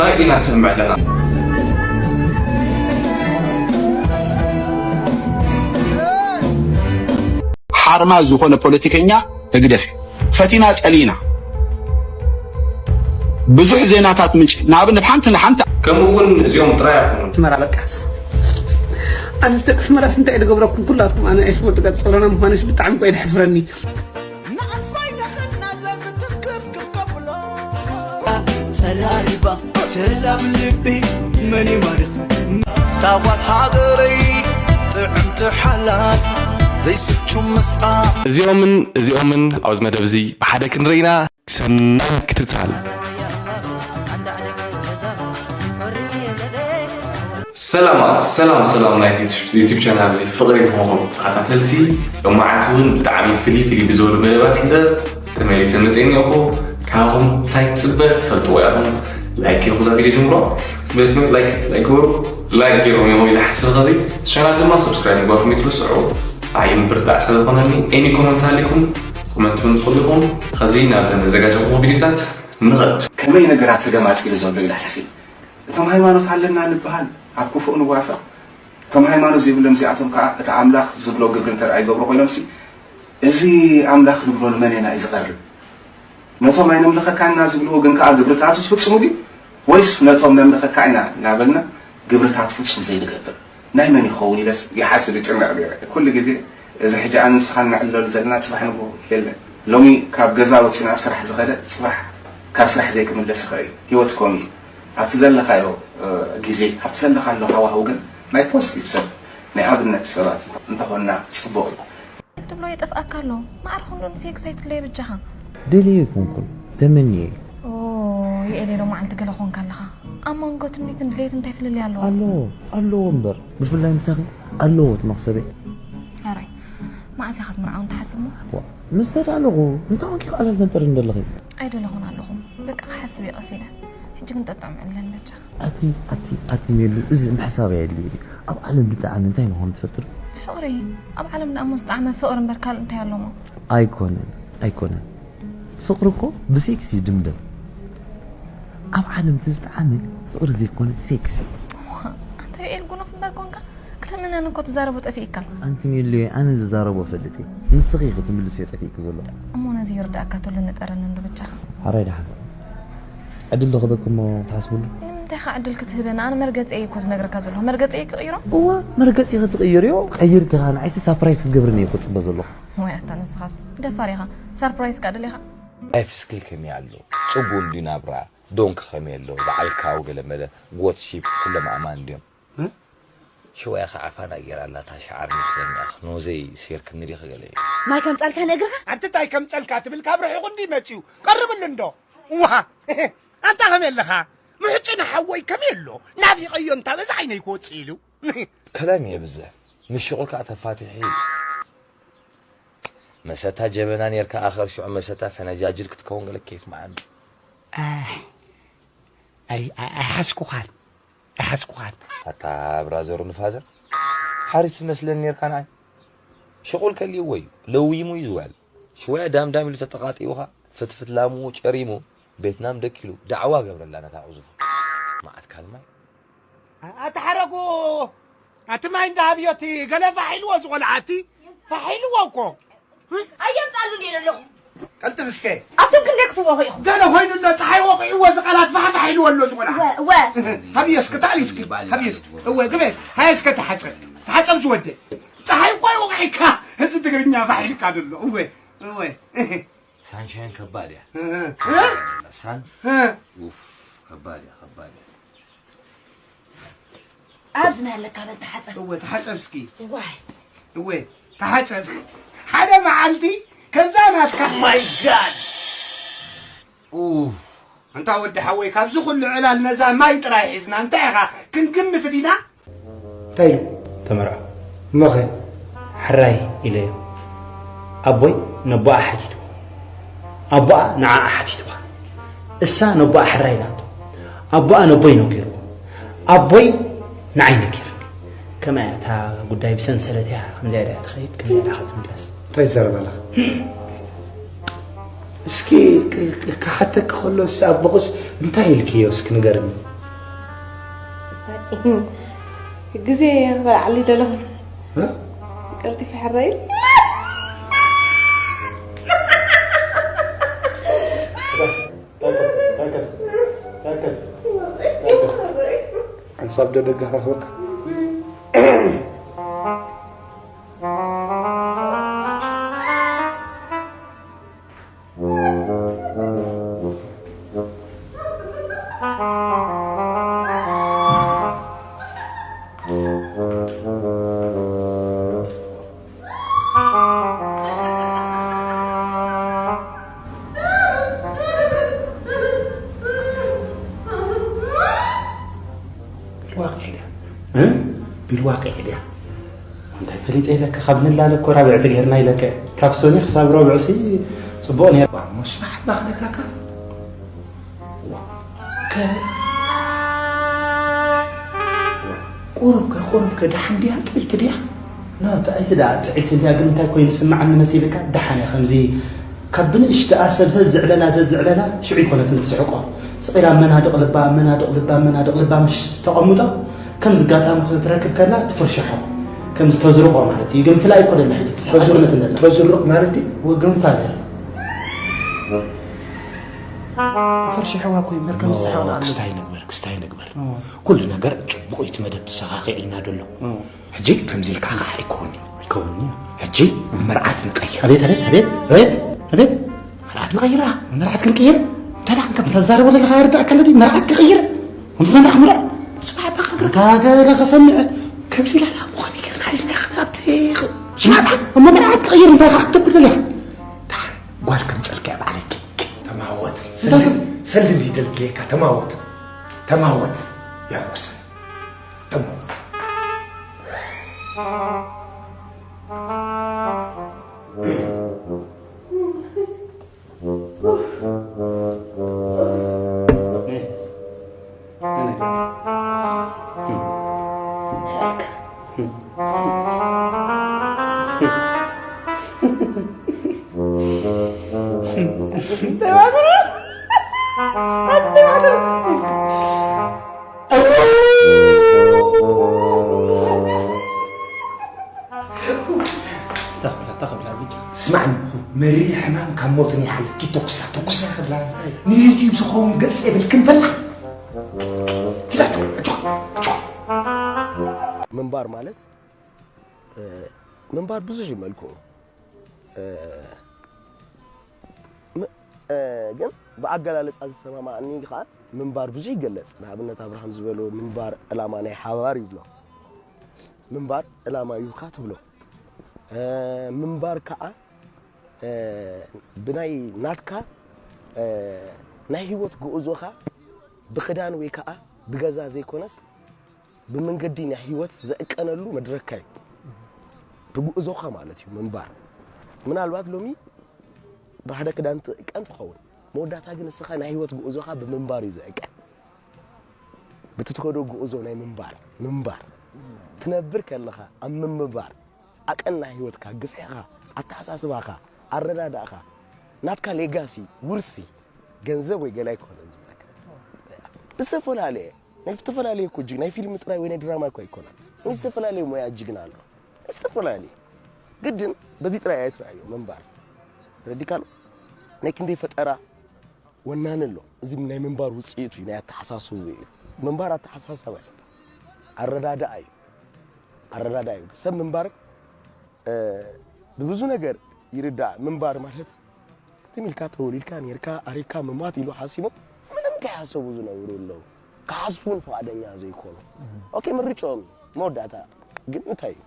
እንታይ ኢና ንሰምዕ ኣለና? ሓርማዝ ዝኾነ ፖለቲከኛ ህግደፍ እዩ። ፈቲና ጸሊእና ብዙሕ ዜናታት ምንጭ ንኣብነት ሓንቲ ንሓንቲ ከምኡ እውን እዚኦም ጥራይ ኣይኮኑን። ኣስመራ በቃ ኣነስ ደቂ ኣስመራስ እንታይ ዝገብረኩም ኩላትኩም ኣነ ኣይስቦ ትገብ ጸሎና ምዃንስ ብጣዕሚ እኮ የድሕፍረኒ። ንኣንፋይ ነኸና ዘዝትክፍ ክከፍሎ ጸራሪባ ቸላም ልቢ መን ይማርኽ ታዋት ሃገረይ ጥዕምቲ ሓላት ዘይስቹ ምስኣ እዚኦምን እዚኦምን ኣብዚ መደብ እዚ ብሓደ ክንርኢና ሰናይ ምክትታል። ሰላማት ሰላም ሰላም ናይዚ ዩቲብ ቻናል እዚ ፍቕሪ ዝኾንኩም ተኸታተልቲ፣ ሎማዓት እውን ብጣዕሚ ፍልይ ፍልይ ብዝበሉ መደባት ሒዘ ተመሊሰ መፅእ እኒኦኹ። ካብኹም እንታይ ትፅበ ትፈልጥዎ ኢኹም። ላይክ ጌርኩም እዛ ቪድዮ ጀምሮ። ስበት ላይክ ላይክ ግበሩ። ላይክ ጌርኩም ኢኹም ኢለ ሓስብ። ኸዚ ቻናል ድማ ሰብስክራይብ ምግባርኩም ይትርስዑ። ኣይ ምብርታዕ ስለ ዝኾነኒ ኤኒ ኮመንት ሃሊኩም ኮመንት እውን ትኽእሉ ኢኹም። ኸዚ ናብዘን ዘዘጋጀኹም ቪድዮታት ንኸድ። ከመይ ነገራት ተገማጢሉ ዘሎ ኢለ ሓሲብ። እቶም ሃይማኖት ኣለና ንበሃል ኣብ ክፉእ ንዋፈቕ። እቶም ሃይማኖት ዘይብሎም እዚኣቶም ከዓ እቲ ኣምላኽ ዝብሎ ግብሪ እንተ ደኣ ይገብሩ ኮይኖምሲ እዚ ኣምላኽ ንብሎ ንመን ኢና እዩ ዝቐርብ? ነቶም ኣይነምልኸካን ኢና ዝብልዎ ግን ከዓ ግብርታቱ ዝፍጽሙ ድዩ? ወይስ ነቶም ነምልኸካ ኢና እናበልና ግብርታት ፍጹም ዘይንገብር ናይ መን ይኸውን ኢለስ ይሓስብ ይጭነቕ ነይረ። ኩሉ ግዜ እዚ ሕጂ ኣነ ንስኻን ነዕልለሉ ዘለና ጽባሕ ንግሆ የለን። ሎሚ ካብ ገዛ ወጺኡ ናብ ስራሕ ዝኸደ ጽባሕ ካብ ስራሕ ዘይክምለስ ይኽእል እዩ። ህይወት ከምኡ እዩ። ኣብቲ ዘለኻዮ ግዜ ኣብቲ ዘለኻሉ ሃዋህው ግን ናይ ፖዚቲቭ ሰብ ናይ ኣብነት ሰባት እንተኾንና ጽቡቕ እዩ። ትብሎ የጠፍኣካ ኣሎ። ማዕረ ክንዶ ንሴክስ ኣይትለየ በጃኻ። ደልየ ኣይኮንኩን ተመንየ እዩ። ኦ የኤሌ ሎማዓንቲ ገለ ኾንካ ኣለኻ። ኣብ መንጎ ትምኒትን ድሌትን እንታይ ፍልልይ ኣለዎ? ኣለዎ ኣለዎ እምበር ብፍላይ ምሳኺ ኣለዎ እቲ መኽሰበይ። ሕራይ መዓስ ኢኻ ትምርዓው እንተሓስብሞ? ዋ ምስ ተዳለኹ እንታይ ኮንኪ ቃላት መንጠር እንደለኺ? ኣይደለኹን ኣለኹ በቃ ክሓስብ እየ ቀስ ኢለ። ሕጂ ግን ጠጥዑም ዕለን በጃ። ኣቲ ኣቲ ኣቲ ሜሉ እዚ ምሕሳብ ኣየድልይ እዩ ኣብ ዓለም ብጣዕሚ እንታይ ምዃኑ ትፈልጢ ዶ? ፍቕሪ ኣብ ዓለም ደኣ እሞ ዝጠዓመ ፍቕሪ እምበር ካልእ እንታይ ኣሎሞ? ኣይኮነን ኣይኮነን ፍቕሪ እኮ ብሴክስ እዩ ድምደም ኣብ ዓለም እቲ ዝጠዓመ ፍቕሪ ዘይኮነ ሴክስ እዩ። ኣንታ ዮኤል ጉኑፍ እምበር ኮንካ ክትምነን እኮ ትዛረቦ ጠፊእካ። ኣንቲ ሜሉየ ኣነ ዝዛረቦ እፈልጥ እየ ንስኺ ኢኺ ትምልስዮ ጠፊእኪ ዘሎ። እሞ ነዚ ይርዳእካ ተሎ ንጠረኒ እንዶ በጃኻ። ሓራይ ደሓን ዕድል ዶ ክበኪ እሞ ክትሓስብሉ? ንምንታይ ኢኻ ዕድል ክትህበኒ ኣነ መርገፂየይ እኮ ዝነግረካ ዘለኹ መርገፂየይ ክቕይሮ? እዋ መርገፂኺ ትቕይርዮ ቀይርኪ ኸዓ ንዓይሲ ሳፕራይዝ ክትገብርኒ እየ እኮ ዝፅበ ዘለኹ። ወይ ኣታ ንስኻስ ደፋር ኢኻ ሳርፕራይዝ ከኣ ደሊኻ? ላይፍ ስኪል ከመይ ኣሎ? ጽጉም ድዩ ናብራ? ዶንኪ ከመይ ኣሎ? በዓል ካው ገለ መለ ጎት ሺፕ ኩሎም ኣእማን ድዮም? ሽወያ ከዓ ፋና ገይራ ኣላ እታ ሸዓር መስለኒ ኣኽ ኖዘይ ሴርክኒ ዲኺ ገለ እዩ። ማይ ከምጻልካ ነግርኻ? ኣንቲ ታይ ከምጸልካ ትብል ካብ ርሒቑ እንዲ መጺኡ ቀርብሉ እንዶ። እዋ ኣንታ ከመይ ኣለኻ? ምሕጩ ንሓወይ ከመይ ኣሎ? ናፊቐዮ እንታ በዛ ዓይነይ ክወጽእ ኢሉ። ከላም የብዝሕ ምስ ሽቑል ከዓ ተፋቲሒ መሰታ ጀበና ኔርካ ኣኸር ሽዑ መሰታ ፈነጃጅል ክትከውን ገለ ኬፍ መዓኑ። ኣይ ኣይ ኣይሓዝኩኻን ኣይሓዝኩኻን። ኣታ ብራዘሩ ንፋዘር ሓሪፍ ትመስለኒ ኔርካ ንዓይ። ሽቑል ከልይዎ እዩ ለዊሙ እዩ ዝውዕል። ሽወያ ዳምዳም ኢሉ ተጠቓጢኡ ኸኣ ፍትፍት ላምኡ ጨሪሙ ቤትናም ደኪሉ ዳዕዋ ገብረላ ነታ ቕዙፉ። መዓት ካልማይ። ኣታ ሓረጉ ኣቲ ማይ እንዳሃብዮ እቲ ገለ ፋሕ ኢልዎ እዚ ቖልዓ እቲ ፋሕ ኢልዎ እኮ። ኣየምጻሉ እንድየ ዘለኹ። ቀልጥፍ እስከ። ኣቱም ክንደይ ክትወቑ ኢኹም? ገለ ኮይኑ ኣሎ ጸሓይ ወቒዕዎ እዚ ቓላት ፋሕፋሕ ኢልዎ ኣሎ እዚ ቖልዓ። እወ እወ። ሃብዮ እስከ ታዕሊ እስኪ ሃብዮ እስኪ። እወ ግበ ሃየ እስከ ተሓጸብ ተሓጸብ ዝወደ። ጸሓይ እኮ ይወቕዒካ እዚ ትግርኛ ፋሕ ኢልካ ዘሎ። እወ እወ። ሳንሻይን ከባድ እያ። ሳን ኡፍ ከባድ እያ ከባድ እያ። ኣብዚ ናይ ኣለካ በል ተሓፀብ። እወ ተሓፀብ እስኪ። ዋይ እወ ተሓፀብ ሓደ መዓልቲ ከምዛ ናትካ። ማይ ጋድ ኡፍ ኣንታ ወዲ ሓወይ ካብዚ ኩሉ ዕላል ነዛ ማይ ጥራይ ሒዝና እንታይ ኢኻ ክንግምት ዲና? እንታይ ኢሉ? ተመርዖ። እሞኸ? ሕራይ ኢለዮ። ኣቦይ ነቦኣ ሓቲቱ። ኣቦኣ ንዓኣ ሓቲቱዋ። እሳ ነቦኣ ሕራይ ኢላቶ። ኣቦኣ ነቦይ ነጊርዎ። ኣቦይ ንዓይ ነጊርኒ። ከመይ እያ እታ ጉዳይ ብሰንሰለት እያ ከምዚኣ ኢላ እያ ትኸይድ ከምዚኣ ኢላ እያ ክትምለስ። እንታይ ይዛረብ ኣለኻ? እስኪ ክሓተኪ ከሎ ኣቦኽስ እንታይ ኢልክዮ እስኪ ንገርኒ። ግዜ ክበልዓሉ ደለኹ። እ? ቀልጢፈ ሕራይ። ሓንሳብ ዶ ደጋ ክረኽበካ? ቢልዋቂ ድያ? እ? ቢልዋቂ ድያ? እንታይ ፈሊጠ ኢለካ፣ ካብ ንላለ እኮ ራብዕቲ ገይርና ኢለካ። ካብ ሰኒ ክሳብ ረቡዕ ሲ ጽቡቕ ነይሩ። ዋ፣ ሞስማዕ ባኽ ነግራካ። ዋ፣ ከ-፣ ቁሩብ ከ፣ ቁሩብ ከ፣ ደሓን ድያ? ጥዕይቲ ድያ? ና፣ ጥዕይቲ ደኣ፣ ጥዕይቲ እንድያ፣ ግን እንታይ ኮይኑ ዝስምዓኒ መሲልካ? ደሓን እያ፣ ከምዚ ካብ ብንእሽተኣ ሰብ ዘዝዕለላ፣ ዘዝዕለላ፣ ሽዑ ይኮነትን ትስሕቆ። ስቕ ኢላ መናድቕ ልባ፣ መናድቕ ልባ፣ መናድቕ ልባ ምስ ተቐምጦ፣ ከምዚ ኣጋጣሚ ክትረክብ ከላ ትፍርሽሖ። ከምዚ ተዝርቆ ማለት እዩ። ግን ፍላይ እኮ ደላ ሕጂ ትስሕቕ ኣይኮነትን ደላ። ተዝርቕ ማለት ድዩ? ወ-፣ ግን ፋለ። ተፈርሽሕዋ እኮ እዩ፣ መርከብ ዝስሕቕ ኖ፣ ኣሎ። ክስታይ ንግበር፣ ክስታይ ንግበር። ኖ። ኩሉ ነገር ጽቡቕ እዩ፣ እቲ መደብ ተሰኻኺዕልና ደሎ። ኖ። ሕጂ ከምዚ ኢልካ ኸዓ ኣይከውንን እዩ። ኣይከውንን እዩ። ሕጂ መርዓት ንቀይር። ኣቤት፣ ኣቤት፣ ኣቤት፣ ኣቤት፣ ኣቤት። መርዓት ንቀይራ። መርዓት ክንቅይር? እንታይ ደኣ ክንገብር? ተዛረቦ ዘለኻ ይርዳእካ ኣሎ ድዩ? መርዓት ክቅይር? ከምዚ መርዓ ክምርዖ? ስማዕ፣ ባኻ ረጋገለ ከሰምዕ። ከምዚ ኢላ ደኣ ምዃን ይገርካ፣ ሒዝና ኢኻ ኣብቲ ኽ-፣ ስማዕ፣ እሞ መርዓት ክቅይር እንታይ ኢኻ ክትገብር ደሊኻ? ደሓር ጓል ከምጸልካ እያ ባዕለይ። ኪ-፣ ኪ-፣ ተማወት። እንታይ ሰልዲ፣ ከም- ሰልዲ እንዲደልክለካ፣ ተማወት። ተማወት። የሐጉሰ። ተማወት። ተኽብላ፣ ተኽብላ ብቻ። ስማዕኒ፣ መሪር ሕማም ካብ ሞትን ይሓልፍ። ኪድ ተኩሳ፣ ተኩሳ ክብላ። ንዩቲዩብ ዝኸውን ገጽ የብልክን በላ። ኪዳ፣ ጮ፣ ጮ፣ ጮ። ምንባር ማለት፣ እ፣ ምንባር ብዙሕ እዩ መልክዑ። እ፣ ም-፣ እ፣ ግን ብኣገላልጻ ዝሰማማዓኒ ከኣ ምንባር ብዙሕ ይገለጽ። ንኣብነት ኣብርሃም ዝበሎ ምንባር ዕላማ ናይ ሓባር ይብሎ። ምንባር ዕላማ ይብካ ትብሎ። እ፣ ምንባር ከኣ፣ እ፣ ብናይ ናትካ፣ እ፣ ናይ ህይወት ጉዕዞኻ ብኽዳን ወይ ከኣ ብገዛ ዘይኮነስ ብመንገዲ ናይ ህይወት ዘዕቀነሉ መድረካ እዩ። ብጉዕዞኻ ማለት እዩ ምንባር። ምናልባት ሎሚ ብሓደ ክዳን ትዕቀን ትኸውን። መወዳእታ ግን ንስኻ ናይ ህይወት ጉዕዞኻ ብምንባር እዩ ዝዕቀን። ብቲ ትኸዶ ጉዕዞ ናይ ምንባር፣ ምንባር። ትነብር ከለኻ ኣብ ምምባር፣ ዓቐን ናይ ህይወትካ፣ ግፍዕኻ፣ ኣተሓሳስባኻ፣ ኣረዳድኣኻ፣ ናትካ ሌጋሲ፣ ውርሲ፣ ገንዘብ ወይ ገለ ኣይኮነን ዝብለካ። ብዝተፈላለየ፣ ናይ ዝተፈላለየ እኮ ጅግ-፣ ናይ ፊልም ጥራይ ወይ ናይ ድራማ እኮ ኣይኮነን። ናይ ዝተፈላለየ ሞያ ጅግና ኣሎ። ናይ ዝተፈላለየ። ግድን በዚ ጥራይ ኣይትረኣዮ ምንባር። ተረዲካ ኣሎ? ናይ ክንደይ ፈጠራ ወናኒ ኣሎ። እዚ ናይ ምንባር ውጽኢት እዩ፣ ናይ ኣተሓሳስቡ እዩ። ምንባር ኣተሓሳሰባ እዩ። ኣረዳድኣ እዩ። ኣረዳድኣ እዩ። ሰብ ምንባር፣ እ፣ ብብዙ ነገር ይርዳእ። ምንባር ማለት ትም ኢልካ ተወሊድካ፣ ኔርካ፣ ኣሪግካ፣ ምማት ኢሉ ሓሲቦም ምንም ከይሓሰቡ ዝነብሩ ኣለዉ። ክሓስቡ እውን ፍቓደኛ ዘይኮኑ። ኦኬ፣ ምርጫኦም እዩ። መወዳእታ ግን እንታይ እዩ?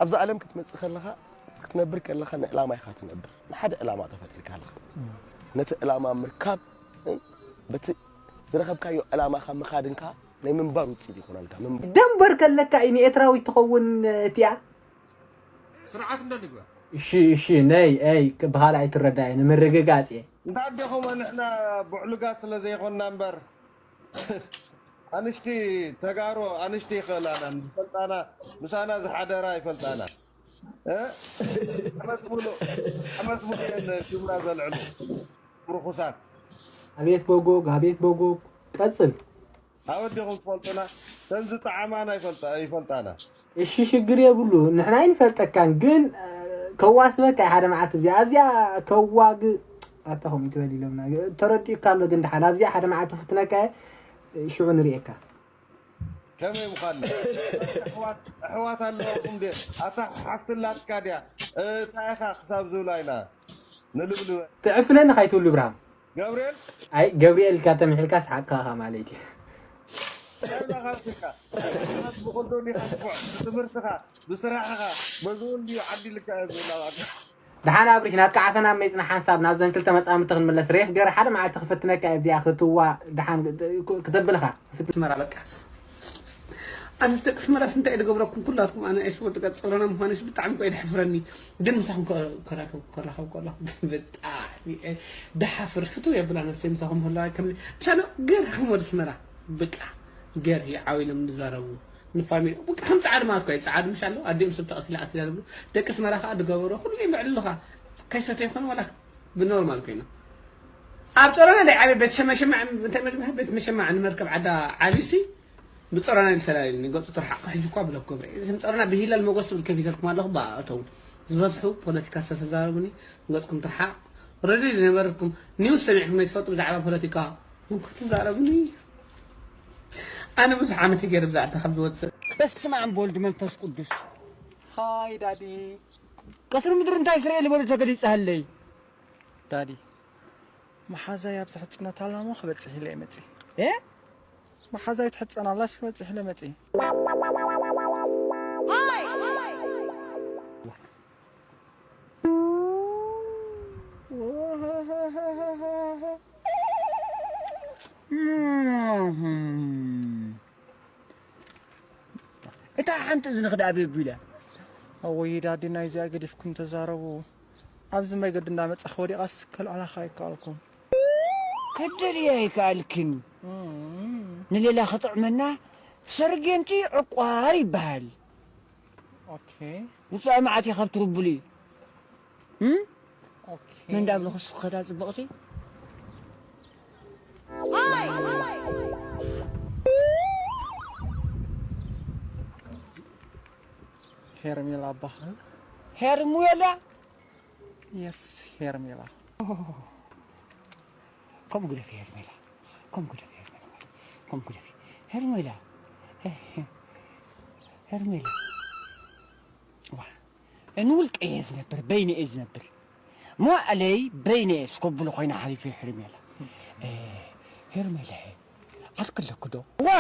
ኣብዛ ዓለም ክትመጽእ ከለኻ ክትነብር ከለኻ ንዕላማ ኢኻ ትነብር። ንሓደ ዕላማ ተፈጢርካ ኣለኻ። ነቲ ዕላማ ምርካብ፣ እ፣ በቲ ዝረኸብካዮ ዕላማኻ ምኻድን ከኣ ናይ ምንባር ውጽኢት ይኾነልካ። ምንባር ደንበር ከለካ እዩ ንኤርትራዊት ትኸውን እቲኣ። ስርዓት እንዶ ንግበር። እሺ፣ እሺ፣ ነይ፣ ኣይ፣ ክበሃል ኣይትረዳእን፣ ንምርግጋጽ እየ። እንተ ኣዴኹም ንሕና ብዕሉጋት ስለ ዘይኮንና እምበር፣ ኣንሽቲ ተጋሩ ኣንሽቲ ይኽእላና፣ ዝፈልጣና፣ ምሳና ዝሓደራ ይፈልጣና። እ? ዓመት ሙሉእ፣ ዓመት ሙሉእ እየን ሽምና ዘልዕሉ። ርኹሳት። ኣቤት ቦጎግ፣ ኣቤት ቦጎግ። ቀጽል። ኣበዲኹም ትፈልጡና? ተን ዝጠዓማና ይፈልጣ ይፈልጣና። እሺ ሽግር የብሉ ንሕና ኣይንፈልጠካን ግን ከዋስበካ ሓደ መዓልቲ እዚኣ ኣብዚኣ ከዋግ ኣታ ከምኡ ትበል ኢሎምና ተረዲእካ ኣሎ ግን ደሓን ኣብዚኣ ሓደ መዓልቲ ክትነካ ሽዑ ንርእየካ ከመይ ምዃን ኣሕዋት ኣለዋኩም ድ ኣታ ሓፍቲ ላትካ ድያ እንታይ ኢኻ ክሳብ ዝብላ ኢና ንልብልበ ትዕፍለኒ ካይትብሉ ብርሃም ገብርኤል ኣይ ገብርኤል ኢልካ ተምሒልካ ሰሓቅካ ኢኻ ማለት እዩ ብኸልዶ ዲኻ ትኩዕ ብትምህርትኻ ብስራሕኻ በዚ ኩሉ ዓዲልካ እየ ዝብላ ደሓን ኣብሪሽ ናትካ ዓፈና መይፅና ሓንሳብ ናብዘን ክልተ መፃምድቲ ክንምለስ ሬፍ ገረ ሓደ መዓልቲ ክፍትነካ እየ እዚኣ ክትዋ ደሓን ክተብልኻ ኣስመራ በቃ ኣነስ ደቂ ኣስመራስ እንታይ ድገብረኩም ኩላትኩም ኣነ ኣይስወ ጥቀ ጸሎና ምዃንስ ብጣዕሚ ቆይ ድሕፍረኒ ግን ምሳኹም ከራኸብ ከራኸብ ከለኹ ብጣዕሚ ድሓፍር ፍትው የብላ ነፍሰይ ምሳኹም ህላዋይ ከም ምሳና ገርኩም ወደ ኣስመራ በቃ ገር ይዓዊሎም ዝዛረቡ ንፋሚሊ በቃ ከም ጻዕድ ማለት ኮይ ጻዕድ ምሽ ኣሎ ኣዲኦም ሰብ ተቐቲላ ኣስላ ዝብሉ ደቂ ኣስመራ ከዓ ድገበሮ ኩሉ ይምዕልልኻ ከይሰተ ይኾን ዋላ ብኖርማል ኮይና ኣብ ጸሮና ናይ ዓበ ቤት ሸመሸማ እንታይ መድመህ ቤት መሸማ ንመርከብ ዓዳ ዓቢሲ ብጸሮና ይፈላለኒ ገጹ ተርሓቕ ሕጂ እኳ ብለኩም ጸሮና ብሂላል መጎስ ትብል ከፊተልኩም ኣለኹ ብኣእተው ዝበዝሑ ፖለቲካ ዝተዛረቡኒ ገጽኩም ትርሓቕ ረዲ ዝነበረትኩም ኒውስ ሰሚዕኩም ትፈልጡ ብዛዕባ ፖለቲካ ክትዛረቡኒ ኣነ ብዙሕ ዓመት ይገይር ብዛዕባ ካብ ዝወፅእ በስመ ኣብ ወልድ መንፈስ ቅዱስ ሃይ ዳዲ ቀትሪ ምድሪ እንታይ ስርኤ ዝበሉ ተገሊፀሃለይ ዳዲ መሓዛይ ኣብ ዝሕፅነታ ኣላሞ ክበፅሕ ኢለ መፂ እ መሓዛይ ትሕፀን ኣላስ ክበፅሕ ኢለ መፂ እታ ሓንቲ እዝንኺ ደኣ ቤቢ ኢላ እወይ ዳዲ ናይዚኣ ገዲፍኩም ተዛረቡ ኣብዚ መገዲ እንዳመጻኺ ወዲቓስ ከልዕላኻ ኣይከኣልኩን ክትደልያ ኣይከኣልክን ንሌላ ክጥዕመና ሰርጌንቲ ዕቋር ይበሃል ኦኬ ውፃኢ መዓት ካብ ትርቡሊ ኦኬ ምን ዳብልኹስ ከዳ ፅብቕቲ ሄርሜላ በሃል ሄርሙላ የስ ሄርሜላ ከም ግደፊ ሄርሜላ ከም ግደፊ ሄርሜላ ከም ግደፊ ሄርሜላ ሄርሜላ ዋ ንውልቀ እየ ዝነብር በይነ እየ ዝነብር ሞኣለይ በይነ እየ ስኮብሉ ኮይና ሓሊፈ ሄርሜላ ሄርሜላ ዓርኪ ኣለኩ ዶ ዋ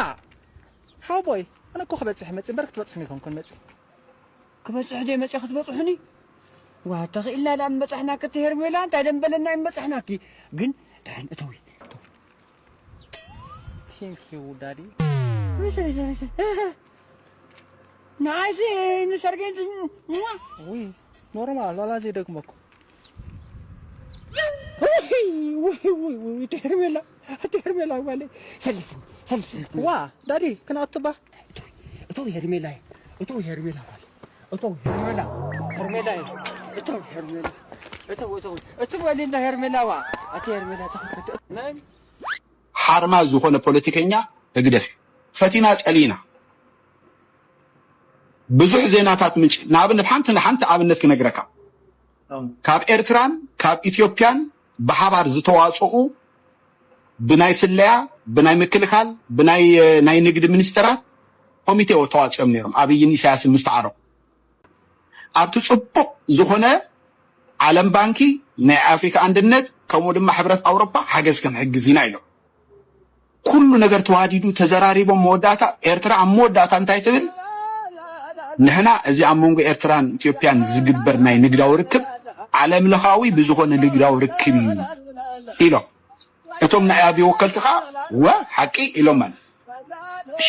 ሓውቦይ ኣነ እኮ ክበፅሕ መፂ እምበር ክትበፅሕኒ ይኮንኩን መፂ ክበፅሕ ደ መፂ ክትበፅሑኒ ዋ ተኽኢልና ዳ ምበፃሕናኪ እቲ ሄርሜላ እንታይ ደንበለና ይመፃሕናኪ ግን ድሓን እተዊ ቴንክ ዩ ዳዲ ንዓይሲ ንሰርጌን ውይ ኖርማል ዋላ ዘይደግመኩ ሄርሜላ ሄርሜላ ጓለ ሰልስኒ ሰልስኒ ዋ ዳዲ ክነኣቱ ባ እቶ ሄርሜላ እቶ ሄርሜላ ጓለ እቶ ሄርሜላ ሄርሜላ እቶ ሄርሜላ እቶ እቶ እቶ በልና ሄርሜላ ዋ ኣቲ ሄርሜላ ተኸፈተ መን ሓርማዝ ዝኾነ ፖለቲከኛ ህግደፍ ፈቲና ጸሊና ብዙሕ ዜናታት ምንጭ ንኣብነት ሓንቲ ንሓንቲ ኣብነት ክነግረካ ካብ ኤርትራን ካብ ኢትዮጵያን ብሓባር ዝተዋፅኡ ብናይ ስለያ ብናይ ምክልኻል ብናይ ናይ ንግድ ሚኒስተራት ኮሚቴ ተዋፂኦም ነይሮም ኣብይን ኢሳያስን ምስተዓረቁ ኣብቲ ፅቡቕ ዝኾነ ዓለም ባንኪ ናይ ኣፍሪካ ኣንድነት ከምኡ ድማ ሕብረት ኣውሮፓ ሓገዝ ክንሕግዝ ኢና ኢሎም ኩሉ ነገር ተዋዲዱ ተዘራሪቦም መወዳእታ ኤርትራ ኣብ መወዳእታ እንታይ ትብል ንሕና እዚ ኣብ መንጎ ኤርትራን ኢትዮጵያን ዝግበር ናይ ንግዳዊ ርክብ ዓለም ለኻዊ ብዝኾነ ንግዳዊ ርክብ እዩ ኢሎም እቶም ናይ ኣብይ ወከልቲ ከዓ ወ ሓቂ ኢሎም ማለት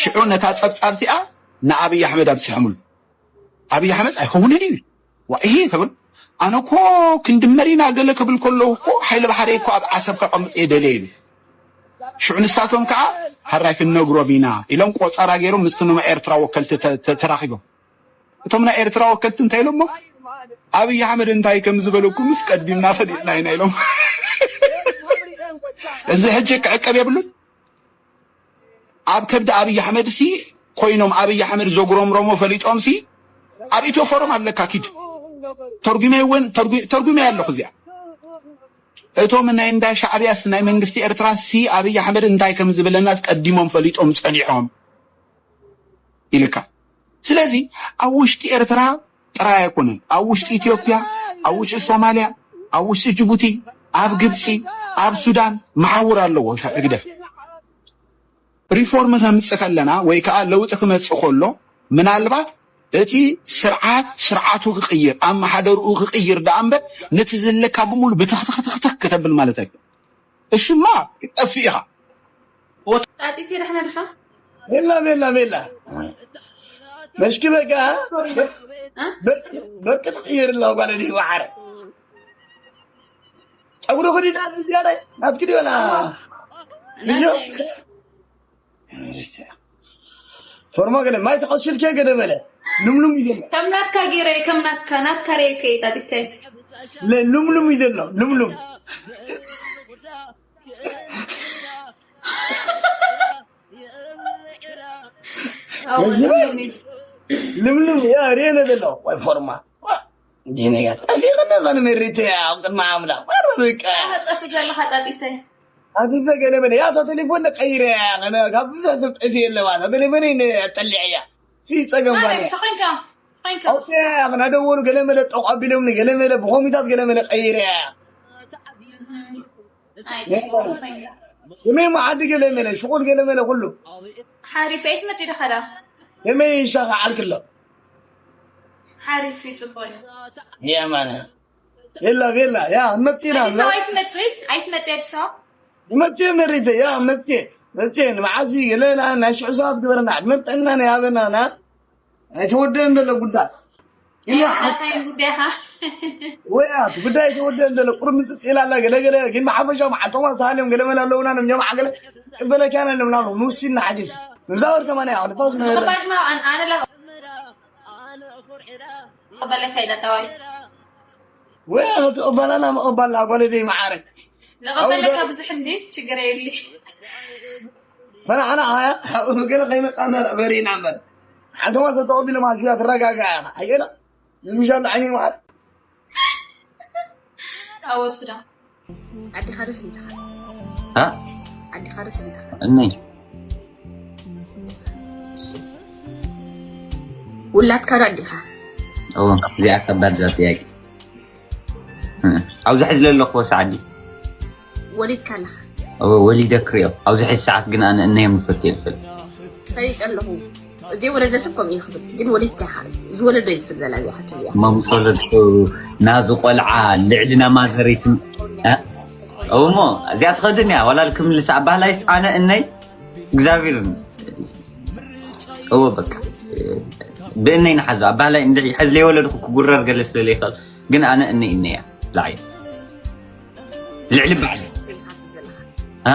ሽዑ ነታ ፀብፃብ እቲኣ ንኣብይ ኣሕመድ ኣብፅሐምሉ ኣብይ ኣሕመድ ኣይከውንን እዩ ዋ ይሄ ተብል ኣነ እኮ ክንድመር ኢና ገለ ክብል ከለዉ እኮ ሓይለ ባሕሪ እኮ ኣብ ዓሰብ ከቐምጥ እየ ደልየ ኢሉ ሽዑ ንሳቶም ከዓ ሃራይ ክንነግሮም ኢና ኢሎም ቆፀራ ገይሮም ምስቲ ንማ ኤርትራ ወከልቲ ተራኺቦም እቶም ናይ ኤርትራ ወከልቲ እንታይ ኢሎሞ ኣብይ ኣሕመድ እንታይ ከም ዝበለኩምስ ቀዲምና ፈሊጥና ኢና ኢሎም እዚ ሕጂ ክዕቀብ የብሉን ኣብ ከብዲ ኣብይ ኣሕመድ ሲ ኮይኖም ኣብይ ኣሕመድ ዘጉረምረሞ ፈሊጦምሲ ኣብ ኢትዮ ፎረም ኣለካ። ኪድ ተርጉመ እውን ተርጉ- ተርጉመ ኣለኹ እዚኣ። እቶም ናይ እንዳ ሻዕብያስ ናይ መንግስቲ ኤርትራሲ ኣብይ ኣሕመድ እንታይ ከም ዝብለና ኣስቀዲሞም ፈሊጦም ጸኒሖም ኢልካ። ስለዚ ኣብ ውሽጢ ኤርትራ ጥራይ ኣይኮነን፣ ኣብ ውሽጢ ኢትዮጵያ፣ ኣብ ውሽጢ ሶማልያ፣ ኣብ ውሽጢ ጅቡቲ፣ ኣብ ግብፂ፣ ኣብ ሱዳን መሓውር ኣለዎ ህግደፍ። ሪፎርም ከምፅእ ከለና ወይ ከዓ ለውጢ ክመፅእ ከሎ ምናልባት እቲ ስርዓት ስርዓቱ ክቕይር ኣመሓደርኡ ክቕይር ደኣ እምበር ነቲ ዘለካ ብምሉ ብትኽትኽትኽትኽ ከተብል ማለት ኣይኮነን። እሱማ ጠፍእ ኢኻ። ጣጢት የዳሕና ድኻ ሜላ ሜላ ሜላ መሽኪ በቃ በርቂ ትቕይር ላ ጓል ዲ ወዓረ ጸጉሪ ክዲዳ ዝያዳይ ናትኪ ዲበላ ፎርማ ገለ ማይ ተቐሽልከ ገለ በለ ልምሉም እዩ ዘሎ ከም ናትካ ገይረ ከም ናትካ ናትካ ሬ ከይ ጣጢት ከይ ለ- ልምሉም እዩ ዘሎ ልምሉም ልምሉም ያ ሬነ ዘሎ ወይ ፎርማ ዲነያ ጠፊቕነ ኸን መሪተ ኣብ ቅድሚ ኣምላኽ ማረ በቃ ጠፊ ዘለኻ ጣጢተይ ኣዚዘ ገለ በለ ያ እታ ቴሌፎን ቀይረ እያ ካብ ብዙሕ ሰብ ጠፊ የለዋ እታ ቴሌፎን ጠሊዐ እያ ሲ ጸገም ጓል እያ ተኾንካ ተኾንካ ኣውፅያ እያ ናደወሉ ገለ መለ ጠቕ ኣቢሎምኒ ገለ መለ ብኮሚታት ገለ መለ ቀይረ እያ ከመይ መዓዲ ገለ መለ ሽቁል ገለ መለ ኩሉ ሓሪፍ ኣይትመፂ ዲኻ ዳ ከመይ ይሻኻዓልክሎ ሓሪፍ እዩ ፅቡቅ እዩ የማነ ቤላ ቤላ ያ መፂና ኣዲስ ኣበባ ኣይትመፅእ ኣይትመፅእ ኣዲስ ኣበባ መፅየ መሪተ ያ መፅየ መፅየ ንመዓዚ ገለና ናይ ሽዑ ሰባት ግበረና ዕድመን ጥዕናን ይሃበናና ኣይተወደአን ዘሎ ጉዳይ ኢና ሓስ እንታይ ጉዳይኻ ወያት ጉዳይ ተወደአን ዘሎ ቁርምፅፅ ኢላ ኣላ ገለገለ ግን ብሓፈሻ መዓልቶም ኣሳሃልዮም ገለመለ ኣለውና ንም ጀማዓ ገለ ቅበለኪያና ኣለምና ንውሲና ሓጊዝ ንዛወር ከማን ያ ንፋስ ንበረ ተባጅና ኣነ ላ ተቀበለካ ኢለ ጠዋይ ወይ ተቀበላና መቀባልና ጓለደይ መዓረ ለቀበለካ ብዙሕ እንዲ ችግር የብሊ ፈናዕና ገለ ከይመፃና በሪና እምበር ሓንተማ ተተቀቢሎም ኣሽያ ትረጋጋ ኣየለ ንምሻሉ ዓይኒ መዓር ኣወስዳ ኣዴኻ ዶ ሰበይትኻ እ? ኣዴኻ ዶ ሰበይትኻ እነይ ውላድካ ዶ ኣዴኻ እዎ እዚኣ ከባድ እዛ ጥያቄ እ፣ ኣብዚ ሕዚ ዘለኹዎ ሰዓት ድዩ ወሊድካ ኣለኻ እዎ ወሊደ ክሪኦ ኣብዚ ሕዚ ሰዓት ግን ኣነ እነዮም ፈትየ ዝፈልጥ ፈሊጠ ኣለኹ እዘይ ወለደ ሰብ ከምኡ ይኽብል ግን ወሊድካ ኢኻ ዝወለዶ እዩ ዝብል ዘላ እዚኣ ሕቶ እዚኣ እሞ ምስ ወለድኩ ናዚ ቆልዓ ልዕሊ ናማዘረይትን እሞ እዚኣ ትኸድን እያ ዋላ ክምልስ ኣባህላይስ ኣነ እነይ እግዚኣብሔር እዎ በቃ ብእነይ ንሓዞ ኣባህላይ እንድዒ ሕዚ ለይወለድኩ ክጉረር ገለ ስለ ለይኽእል ግን ኣነ እነይ እነይ እያ ላዓይ ልዕሊ በዓል እ?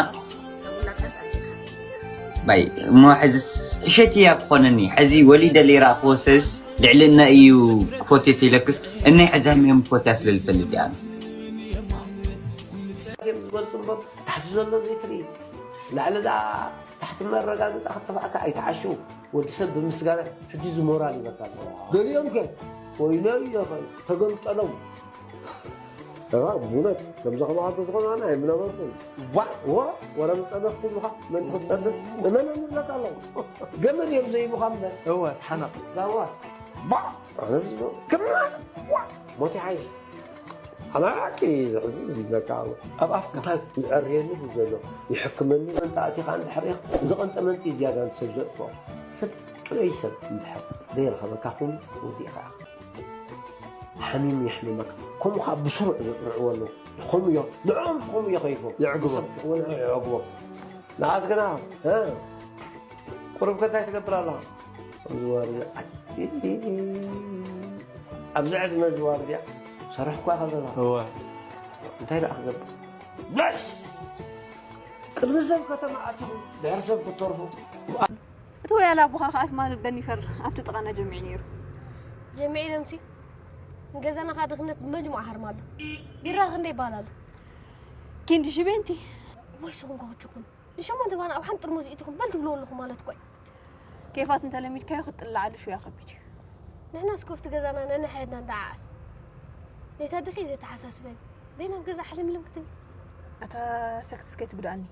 ባይ እሞ ሕዚ እሸት እያ ክኾነኒ ሕዚ ወሊደ ለይረእኽዎ ሰብስ ልዕልና እዩ ክፎትየት ኢለክስ እነይ ሕዚ ህምዮም ክፎትያ ስለ ዝፈልጥ እያ ዝገልፁ እምበር ታሕቲ ዘሎ ዘይትርኢ ላዕሊ ዳ ታሕቲ መረጋገፂ ክተፋእካ ኣይተዓሽው ወዲ ሰብ ብምስጋና ሕጂ ዝሞራል ይበካ ኣሎ ገሊኦም ከ ወይለይ ኢለኸ ተገምጠሎም እዋ ብእውነት ከምዚ ከማኻ እንተዝኾኑ ኣነ ኣይምነበርኩን ዋዕ ወ ወረ ምፀበፍ ኩሉኻ መን ክትፀብፍ እመነኒ እብለካ ኣለኹ ገመድ እዮም ዘይብኻ እምበር እወ ሓነቕ ዛዋ ባዕ ኣነስ ከማ ዋዕ ሞት ይሓይሽ ኣነ ሓቂ እዩ ዝሕዝን ዝብለካ ኣሎ ኣብ ኣፍካ እንታይ ይዕርየኒ እዩ ዘሎ ይሕክመኒ መን ተኣቲኻ እንድሕር ኢኻ ዝቐንጠመንቲ ዝያዳ ንሰብ ዘጥፍኦ ሰብ ጥዑይ ሰብ እንድሕር ዘይረኸበካ ኩን ወዲእኻ ኢኻ ሓሚሙ የሕምመካ። ከምኡ ከዓ ብስሩዕ ዘጥርዕዎ ኣለዉ። ከምኡ እዮም። ንዕኦም ከምኡ እየ ከይፎም። የዕግቦም። ንዕኦም የዕግቦም። ንዓስ ግና እ፣ ቁሩብ ከ እንታይ ትገብር ኣለኻ? ኣብዚ ዋርድያ፣ ኣብዚ ዕድመ እዚ ዋርድያ ሰራሕኳ ከለና እወ። እንታይ ደኣ ክገብር? በስ! ቅድሚ ሰብ ከተማ ኣቲኹ፣ ድሕሪ ሰብ ክትተርፉ። እቲ ወያላ ኣቦኻ ከኣ ትማሊ በኒፈር ኣብቲ ጥቓና ጀሚዑ ነይሩ። ጀሚዑ ኢሎምሲ ንገዛና ከኣ ድኽነት ብመጅሙዓ ሃርማ ኣሎ። ቢራ ክንደይ ይበሃል ኣሎ? ኪንዲ ሽቤንቲ ወይ ንስኹም ከ ክችኩም ንሸሞንተ ባና ኣብ ሓንቲ ጥርሙዝ ኢትኹም በል ትብልዎ ኣለኹም ማለት እኮ እዩ። ኬፋት እንተለሚድካዮ ክትጥልዓሉ ሽውያ ከቢድ እዩ። ንሕናስ ኮፍቲ ገዛና ነንሓድና እንዳዓዓስ። ነታ ድኺ ዘይተሓሳስበኒ። በይናት ገዛ ሕልምልም ክትብል። እታ ሰክትስ ከይትጉድኣኒ።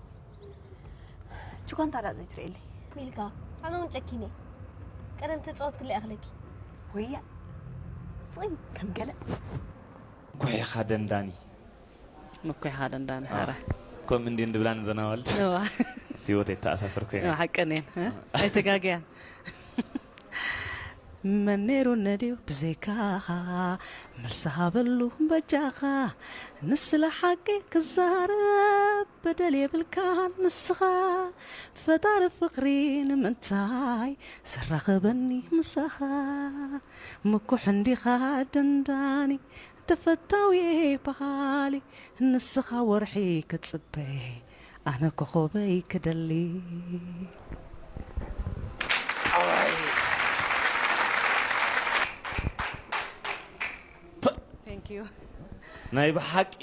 ቹኳ እንታ ደኣ ዘይትርእየለይ። ሚልካ፣ ኣነ እውን ጨኪነ። ቀደም ተጻወትኩላ ይኣኽለኪ። ወያ፣ ስቒም ከም ገለ። ኩሒኻ ደንዳኒ። ምኩሕኻ ደንዳኒ፣ ኣዎ። ሓራ። ከምኡ እንዲ እንድብላ ንዘን ኣዋልድ። እዋ። ህይወት የተኣሳሰርኩ እየ። እዋ፣ ሓቀን እየን፣ እ? ኣይተጋግያን። መን ነይሩ ነድዩ ብዘይካኻ? መልሲ ሃበሉ በጃኻ። ንስለ ሓቂ ክዛረብ በደል የብልካን ንስኻ። ፈጣሪ ፍቕሪ ንምንታይ ዘራኸበኒ ምሳኻ? ምኩሕ እንዲኻ ደንዳኒ ተፈታዊ በሃሊ። ንስኻ ወርሒ ክጽበ ኣነ ኮኾበይ ክደሊ። Thank you። ናይ ብሓቂ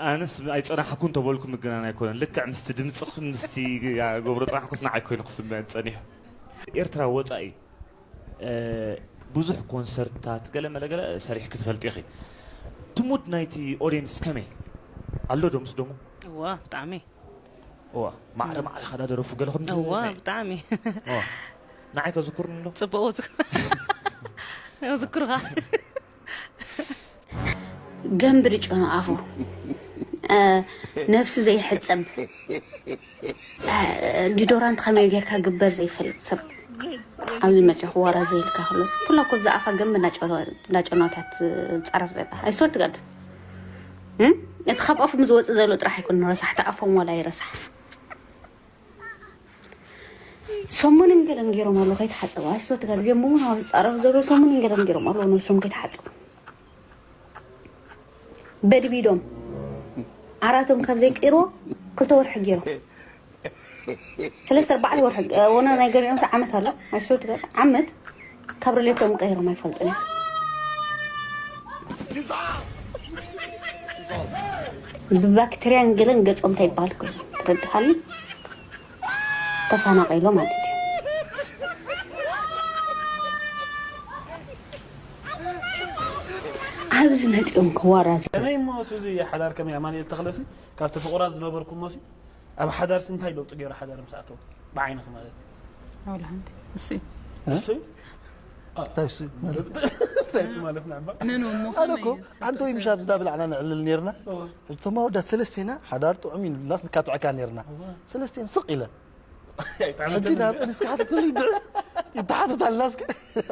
ኣነስ ኣይጸናሕኩን ተበልኩ ምግናን ኣይኮነን። ልክዕ ምስቲ ድምጽኽን ምስቲ ገብሮ ጽናሕኩስ ንዓይ ኮይኑ ክስምዐን ጸኒሑ። ኤርትራ ወጻኢ፣ እ፣ ብዙሕ ኮንሰርትታት ገለ መለ ገለ ሰሪሕኪ ትፈልጢ ኢኺ። እቲ ሙድ ናይቲ ኦድየንስ ከመይ? ኣሎ ዶ ምስ ደሞ? እዋ፣ ብጣዕሚ። እዋ፣ ማዕረ ማዕረ ኢኻ ዳ ደረፉ ገለ ከም እዋ፣ ናይ ብጣዕሚ። እዋ። ንዓይ ከዝኩርኒ ኣሎ? ጽቡቕ ዝክ-፣ ዝክርኻ። ገንብር ጨኑ ኣፉ፣ እ፣ ነብሱ ዘይሕጸብ፣ እ፣ ዲዶራንት ከመይ ጌርካ ግበር ዘይፈልጥ ሰብ ኣብዚ መጺኹ ዋራ ዘይልካ ከሎስ፣ ኩላ እኮ ብዛዕባ ገንብር እንዳጨኑ-፣ እንዳጨኑታት ትጻረፍ ዘላ። I swear to God። እም? እቲ ካብ ኣፎም ዝወጽእ ዘሎ ጥራሕ ኣይኮነን ረሳሕ፣ እቲ ኣፎም ዋላ ይረሳሕ። ሰሙንን ገለን ገይሮም ኣለዉ ከይተሓጸቡ። I swear to God፣ እዚኦም ብምዃኑ ዝጻረፉ ዘለዉ ሰሙንን ገለን ገይሮም ኣለዉ ነብሶም ከይተሓጸቡ። በድቢዶም ዓራቶም ካብ ዘይቀይርዎ ክልተ ወርሒ ገይሮም። ሰለስተ ኣርባዕተ ወርሒ፣ እ፣ ወነ ናይ ገሊኦም ዓመት ኣሎ። I swear to God፣ ዓመት ካብ ሪሌቶም ቀይሮም ኣይፈልጡን እዮም። ብባክተርያን ገለን ገጾም እንታይ ይበሃል እኮ እዩ። ትረድኻኒ? ተፈናቒሎ ማለት እዩ። ኣብዚ መጺኦም ክዋራዙ። ከመይ እሞ ሱዚ ሓዳር ከመይ ኣማኑኤል ተኽለሲ ካብቲ ፍቑራት ዝነበርኩሞሲ ኣብ ሓዳርሲ እንታይ ለውጢ ገይሩ ሓዳር ምስ ኣተው ብዓይንኺ ማለት እዩ? ዋላ ሓንቲ። እሱ እዩ። እ? እሱ እዩ? እንታይ እሱ እዩ? እንታይ እሱ ማለት ንዕባ? ንኑ እሞ ኣነ ከመይ እኮ እዩ? ሓንቲ ወይ ምሻት ዝዳ ብላዕና ነዕልል ነይርና። እዋ። ሕጂ እቶም ኣወዳት ሰለስቴና ሓዳር ጥዑም እዩ ንብላስ ንካትዐካ ነይርና። እዋ። ሰለስቴን ስቕ ኢለን። ኣይትዓመተን ሕጂ ናብ እንዲ። እንስካ ሓተትሉ ይድዕ። ይተሓተት ኣላ እስከ።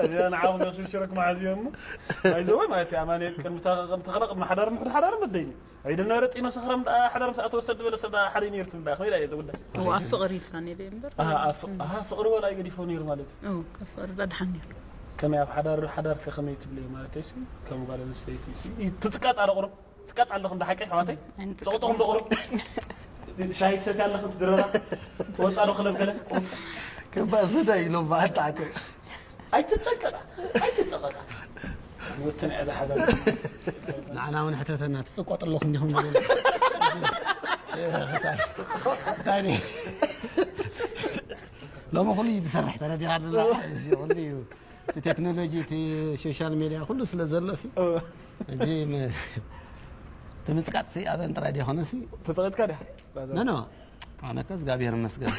እዚኣ ንዓኹም ናብ ሽርሽረክ መሓዝዮ እሞ። ባይዘወይ ማለት እዩ፣ ኣማኑኤል ቅድሚ ታ-፣ ቅድሚ ተኸላ ቅድሚ ሓዳር ምሕድ ሓዳር መደይኒ። ኣይደ ነበረ ጢኖ ሰኽራም ደኣ ሓዳር ምስ ኣተወ ሰድ በለ ሰብ ደኣ ሓደ ነይሩ ትብል ደኣ፣ ከመይ ደኣ እየ ዝውዳእ? እዋ፣ ኣብ ፍቕሪ ኢልካ ነይሩ እምበር። ኣሃ፣ ኣብ ፍቕ-፣ ኣሃ፣ ፍቕሪ ወላ ኣይገዲፎ ነይሩ ማለት እዩ። እው፣ ካብ ፍቕሪ ደኣ ደሓን ነይሩ። ከመይ ኣብ ሓዳር፣ ሓዳር ከ ከመይ ትብልዮ ማለት እዩ? ከም ጓል ኣንስተይቲ ሲ፣ ትጽቃጥ ኣረ ቁሩብ። ትስቀጥ ኣለኹ እንዳ ሓቂ ኣሕዋተይ? ኣይንጥቀጥ። ጸቕጥኹም ዶ ቁሩብ? ሻሂ ትሰትያ ኣለኹ ትድረራ? ወጻ ዶ ክለብ ገለ? ቁሩብ። ክባእ ዝዳ ኢሎም ብኣንተ ኣትዮም። ኣይትጸቀጣ፣ ኣይትጸቀጣ። ወተን ዕዳ ሓዳ። ንዓና እውን ሕተተና፣ ትጽቀጡ ኣለኹም ዲኹም ንብል። እንታይ ኒ? ሎሚ ኩሉ እዩ ዝሰርሕ፣ ተረዲኻ ኣለና። እዚ ኩሉ እዩ። እቲ ቴክኖሎጂ፣ እቲ ሶሻል ሜድያ ኩሉ ስለ ዘሎ ሲ፣ እወ። ሕጂ ም-፣ እቲ ምጽቃጥ ሲ ኣበን ጥራይ ዲኾነ ሲ። ተጸቒጥካ ዲኻ? ኖ፣ ኖ። ኣነ ከ እግዚኣብሔር ይመስገን።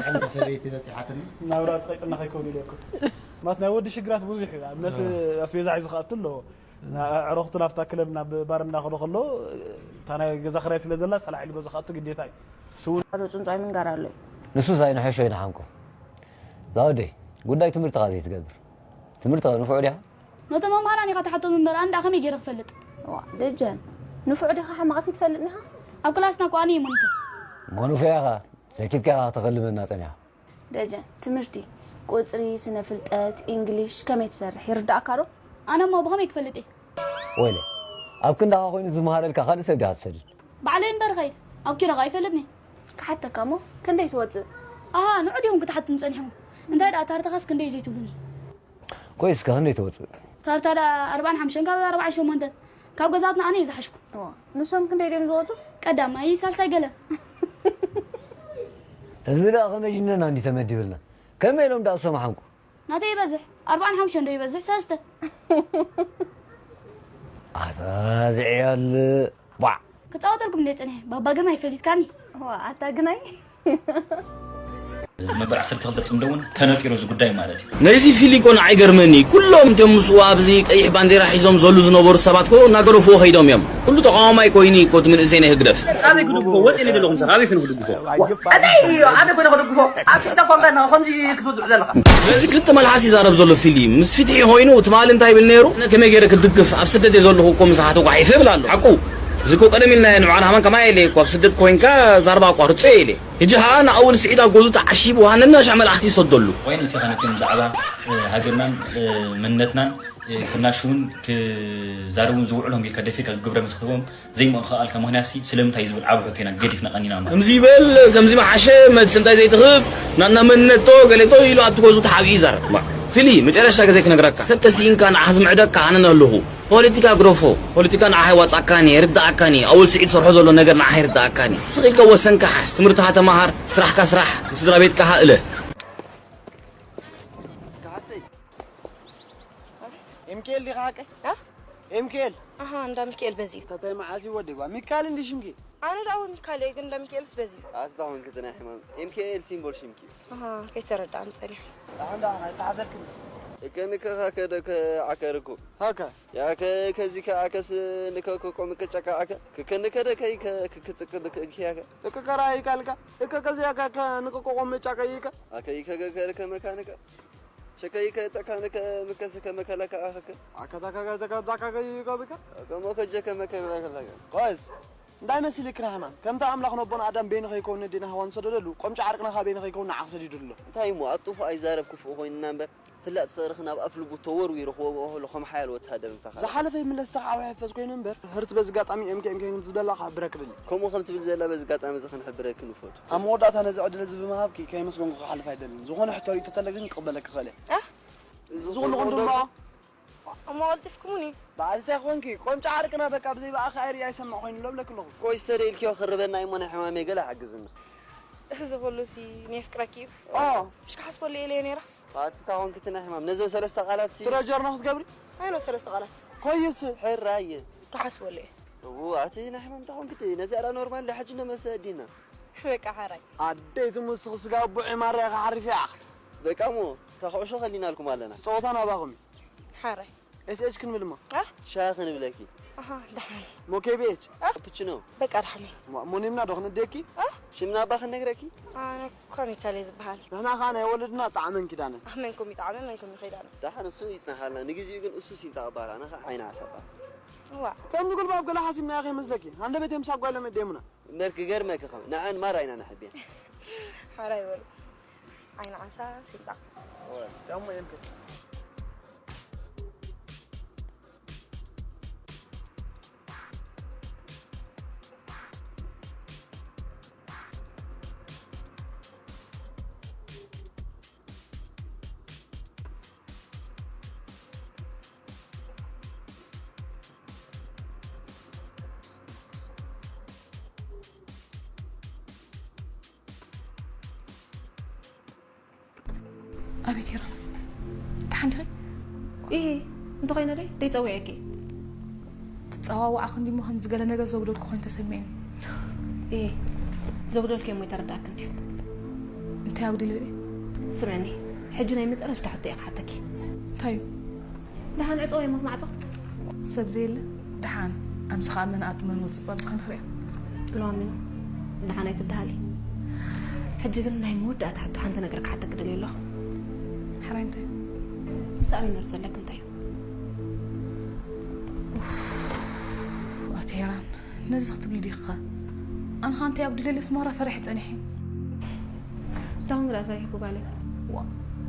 ሓንቲ ሰበይቲ በጺሓትኒ። ናብራ ጸቂጥና ከይከውን ኢለ እኮ። ማለት ናይ ወዲ ሽግራት ብዙሕ እዩ። ኣብነት እወ። ኣስቤዛ ሒዙ ክኣቱ ኣለዎ። ና-፣ ኣዕሩኽቱ ናብታ ክለብ ናብ ባር እንዳኸዱ ከለዉ፣ እታ ናይ ገዛ ክራይ ስለ ዘላ፣ ሰላሕ ኢሉ ገዛ ክኣቱ ግዴታ እዩ። ስውን ኣቶ ጽንጻይ ምንጋር ኣሎ እዩ። ንሱስ ኣይንሕሾ ኢና ሓንኮ። ዛወደይ፣ ጉዳይ ትምህርትኻ ዘይትገብር። ትምህርትኻ ንፉዕ ዲኻ? ነቶም መምሃራን ኢኻ ትሓቶም እምበር፣ ኣንዳ ከመይ ገይረ ክፈልጥ? ዋ፣ ደጀን፣ ንፉዕ ዲኻ ሓማቕሲ ትፈልጥ ዲኻ? ኣብ ክላስና እኮ ኣነ እየ ሞኒተር። እሞ ንፉዕ ኢኻ፣ ሰኪትካ ኢኻ ከተኸልመና ጸኒኻ። ደጀን፣ ትምህርቲ፣ ቁጽሪ፣ ስነ ፍልጠት፣ ኢንግሊሽ ከመይ ትሰርሕ ይርዳእካ ዶ? ኣነ እሞ ብኸመይ ክፈልጥ እየ? ወይለ፣ ኣብ ክንዳኻ ኮይኑ ዝመሃረልካ ካልእ ሰብ ዲኻ ትሰድድ? ባዕለይ እምበር ኸይድ፣ ኣብ ኪራኻ ኣይፈልጥኒ። ክሓተካ እሞ፣ ክንደይ ትወጽእ? ኣሃ፣ ንዑ ዲኹም ክትሓቱኒ ጸኒሕኩም? እንታይ ደኣ ታርታኻስ ክንደይ ዘይትብሉኒ? ቆይ እስከ ክንደይ ትወጽእ? ታርታ ደኣ ኣርባዓን ሓሙሽተን ካብ ኣርባዓን ሸሞንተን። ካብ ገዛትና ኣነ እየ ዝሓሽኩ። እዋ፣ ንሶም ክንደይ ድዮም ዝወጹ? ቀዳማይ፣ ሳልሳይ ገለ። እዚ ደኣ ከመይ ጅነና እንዲ ተመዲብልና? ከመይ ኢሎም ደኣ ዝሰማሕኩ? ናተይ ይበዝሕ፣ ኣርባዓን ሓሙሽተን ዶ ይበዝሕ? ሰለስተ። ኣታ ዝዕያል፣ ባዕ። ክጻወተልኩም እንደ ጽንሐ፣ ባባ ግርማ ይፈሊጥካኒ። ዋ፣ ኣታ ግናይ። መበል ዓሰርተ ክልተ ጽምዶ እውን ተነጢሩ እዚ ጉዳይ ማለት እዩ። ነዚ ፊሊኮ ንዓይ ገርመኒ። ኩሎም እቶም ምስኡ ኣብዚ ቀይሕ ባንዴራ ሒዞም ዘሉ ዝነበሩ ሰባት ኮ እናገረፍዎ ከይዶም እዮም። ኩሉ ተቃዋማይ ኮይኑ እዩ ኮ እቲ መንእሰይ ናይ ህግደፍ። ኣበይ ክድግፎ? ወጥ ኢለ ዘለኹም ሰብ ኣበይ ኮይኑ ክድግፎ? ኣበይ ኣበይ ኮነ ክድግፎ? ኣብ ፊት ተኳንካ ከምዚ ክትውድዕ ዘለኻ። ነዚ ክልተ መልሓስ ይዛረብ ዘሎ ፊሊ ምስ ፍትሒ ኮይኑ ትማሊ እንታይ ይብል ነይሩ? ኣነ ከመይ ገይረ ክድግፍ ኣብ ስደት እየ ዘለኹ እኮ ምሳኻ ተጓሒፈ ይብል ኣሎ። ሓቁ እዚ እኮ ቀደም ኢልና ንባዕና ሃማን ከማይ ኢለ እኮ ኣብ ስደት ኮይንካ ዛርባ ኣቋርጾ ኢለ። ሕጂ ኸኣ ንኣወል ስዒድ ኣብ ገዝኡ ተዓሺቡ ሃነና ሻዕ መልኣኽቲ ይሰደሉ። ወይን እቲ ኸነቲም ብዛዕባ ሃገርናን መንነትናን ክናሽውን ክዛረቡን ዝውዕሎም ጌርካ ደፊርካ ግብረ ምስ ክትህቦም ዘይምኽኣልካ ምኽንያት ሲ ስለምንታይ ዝብል ዓቢ ሕቶ ኢና ገዲፍና ቀኒና ማለት። ከምዚ ይበል ከምዚ መሓሸ መልሲ እንታይ ዘይትህብ ናትና መንነቶ ገሌቶ ኢሉ ኣብቲ ገዝኡ ተሓቢኡ ይዛረብ። ፊሊ መጨረሽታ ግዜ ክነግረካ ሰብ ተሲኢንካ ንዓኻ ዝምዕደካ ኣነ ኣለኹ። ፖለቲካ ግረፎ፣ ፖለቲካ ንዓኻ ኣይዋጻካን እየ፣ ኣይርድኣካን እየ፣ ኣወል ስዒድ ዝሰርሖ ዘሎ ነገር ንዓኻ ኣይርድኣካን እየ። ስቕ ኢልካ ወሰንካ ሓዝ፣ ትምህርትኻ ተማሃር፣ ስራሕካ ስራሕ፣ ንስድራ ቤትካ እለ። ኤምኬል ዲኻ ሓቀይ? እ? ኤምኬል። ኣሃ፣ እንዳ ሚካኤል በዚ እዩ። እንታይ መዓስ እዩ ወዲ ጓ? ሚካል እንዲ ሽምኪ? ኣነ ደኣ እውን ሚካል እየ፣ ግን እንዳ ሚካኤልስ በዚ እዩ። ኣታ ኾንኪ እቲ ናይ ሕማም። ኤምኬኤል ሲምቦል ሽምኪ እዩ። ኣሃ፣ ከይተረዳእኒ ጸኒሑ። ደሓን ደሓን፣ ኣይተሓዘልክን። እከ ንከኻ ከደ ከ ዓከርኩ። ሃከ። ያከ ከዚ ከ ኣከስ ንከ ኮ ቆም ከጫካ ኣከ። ክከ ንከደ ከይ ከ ክክጽቅ ንከ ያከ። እከ ከራይ ካልካ። እከ ከዚ ያከ ከ ንከ ቆም መጫካ ይከ። ኣከ ይከ ገገር ከመካንከ። ሸከይ ከ ጠካ ንከ ምከስ ከመከለካ ኣከ። ኣከ ታካ ከ ዘከ ዳካ ከ ይከ ብከ። ከሞ ከጀ ከመከለካ። ቆስ። እንታይ መሲልክ ራህማን? ከምቲ ኣምላኽ ነቦና ኣዳም በይኑ ከይከውን ነዴና ሃዋን ዝሰደደሉ፣ ቆምጫ ዓርቅና ከኣ በይኑ ከይከውን ንዓኽ ሰዲዱሉ ኣሎ። እንታይ እሞ ኣብ ጥፉእ ኣይዛረብ ክፉእ ኮይንና እምበር፣ ፍላጥ ፍቕርኺ ናብ ኣፍ ልቡ ተወርዊሩ ክወግኦ ከሎ ከም ሓያል ወተሃደር ምሳኻ። ዝሓለፈ ይምለስ ተኻዕዊሐ ፈዝ ኮይኑ እምበር፣ ህርቲ በዚ ኣጋጣሚ ኤምኬ ኤምኬ ከምቲ ዝበላ ክሕብረክ ደሊ። ከምኡ ከም ትብል ዘላ በዚ ኣጋጣሚ እዚ ክንሕብረኪ ንፈቱ። ኣብ መወዳእታ ነዚ ዕድል እዚ ብምሃብኪ ከየመስገንኩ ክሓልፍ ኣይደልን። ዝኾነ ሕቶ ርእይቶ ተለክን ክቕበለኪ ክኽእል እየ። ኣህ? እዚ ኩሉ ክንድምዖ? እሞ ቀልጢፍኩምኒ። በዓል እንታይ ኮንኪ? ቆምጫ ዓርቅና በቃ ብዘይ ብኣኺ ኣይርኢ ኣይሰምዕ ኮይኑ ኣሎ ብለኪ ኣለኹ። ቆይ ዝተደኢልክዮ ክርበና እሞ ናይ ሕማመይ ገለ ሓግዝና። እዚ ኩሉሲ ነፍቅረኪ እዩ። ኦ። ምሽ ክሓስበሉ ኢለ እየ ነይረ። ኣቲ እንታይ ኮንኪ እቲ ናይ ሕማም? ነዘን ሰለስተ ቃላት ሲ ትረጀርና ክትገብሪ? ኣይኖ ሰለስተ ቃላት። ኮይስ? ሕራየ። ክሓስበሉ እየ። እው ኣቲ ናይ ሕማም እንታይ ኮንኪ እቲ? ነዚ ኣላ ኖርማል ዳይ ሕጂ እንዶ መልሲ ኣዲና። በቃ ሓራይ። ኣደይ ትሙስኽ ስጋ ኣቦ ዒማራ ኢኻ ሓሪፍ ኢኻ። በቃ እሞ እታ ኩዕሾ ከሊናልኩም ኣለና። ጸወታ ናባኹም እዩ። ሓራይ። ኤስኤች ክንብል እሞ። አ? ሻሂ ክንብለኪ። ኣሃ፣ ደሓን። ሞ ኬቢኤች? አ? ካፕችኖ። በቃ ደሓን። ሞ-፣ ሞኒምና ዶ ክንእደኪ? አ? ሽምና እባ ክንነግረኪ? ኣነ ኮሚካል እየ ዝበሃል። ንሕና ኸኣ ናይ ወለድና ጣዕመን ኪዳነን። ኣህ፣ መንኩም ይጣዕመ፣ መንኩም ይኸይዳነ። ደሓን እሱ ይጽናሓልና። ንግዜኡ ግን እሱ ሲንጣ እባል፣ ኣነ ኸኣ ዓይኒ ዓሳ እባል። እዋ። ከምዚ ጉልባብ ገለ ሓሲብናዮ ከይመስለኪ። ሃንደበት እዮም ሳጓ ኢሎም የደየሙና። እምበር ክገርመኪ ከም ንዐን ማራ ኢና ነሕብየን። ሓራይ በሉ። ዓይኒ ዓሳ ሲንጣ። ዳሞ የምከ። ኣቤት ሄራን፣ ደሓን ዲኺ? ኢሂ፣ እንተኾይነ ደይ ደይጸዊዐኪ። ትጸዋዋዓ ክንዲ እሞ ከምዚ ገለ ነገር ዘጉደልኩ ኮይኑ ተሰሚዕኒ። ኢሂ፣ ዘጉደልኪ እሞ ይተረድኣኪ እንድዩ። እንታይ ኣጉዲለ ድየ? ስምዕኒ፣ ሕጂ ናይ መጨረሽታ ሕቶ እየ ክሓተኪ። እንታይ እዩ? ደሓን ዕጸው የሞት ማዕጾ። ሰብ ዘየለ ደሓን ኣምስኻ መን ኣቱ መን ወጽእ ቋልጽ ክንኽርያ። ሎሚ ደሓን ኣይትደሃሊ። ሕጂ ግን ናይ መወዳእታ ሕቶ ሓንቲ ነገር ክሓተክ ደልየ ኣለኹ። ሕራይ እንታይ? ምስ ኣሚኖር ዘለክ እንታይ እዩ? ኣቲ ሄራን ነዚ ክትብሊ ዲኺ? ኣነ ኸኣ እንታይ ኣጉዲለለስ ማራ ፈሪሐ ጸኒሐ። እንታይ ኮንክ ደኣ ፈሪሕኩ ጓለይ? ዋ፣